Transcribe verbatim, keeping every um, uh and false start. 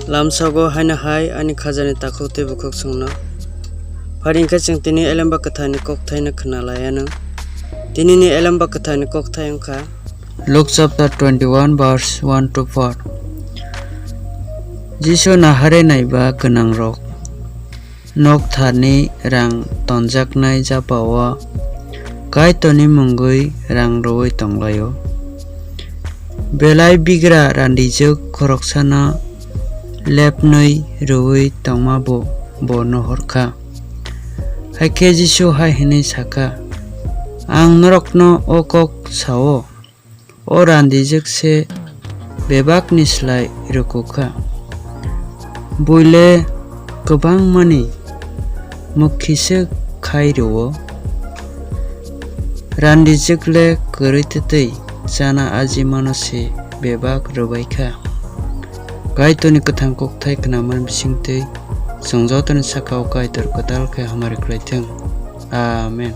Lamsogo haino hai ani khajani takhuk tei bukhuk chwngno. Phari hwnkhe chwng tini Elemba Kwtharni kokthaino khna lai anw. Tinini Elemba Kwtharni kokthai wngkha Luke chapter twenty-one verse one to four. Jisu naharwi naiba gwnangrok noktharni rang tonjaknai japao Kaitorni mungwi rang rwui tonglaio. Belai bigra randijwk khoroksano lepnwi rwui tongmabo bo nuhorkha. Hakhe Jisu hai hwnwi sakha, "Ang norokno o kok sao, o randijwk se bebakni slai rwkukha. Buile kwbangmani mukhi se khai rwo, randijwk le kwrwi twtwi chana ajimano se bebak rwbaikha." Kaitorni kwthang kokthai khnaman bisingtwi chwng jotoni sakao Kaitor kwtal khe hamari khlaithwng. Amen.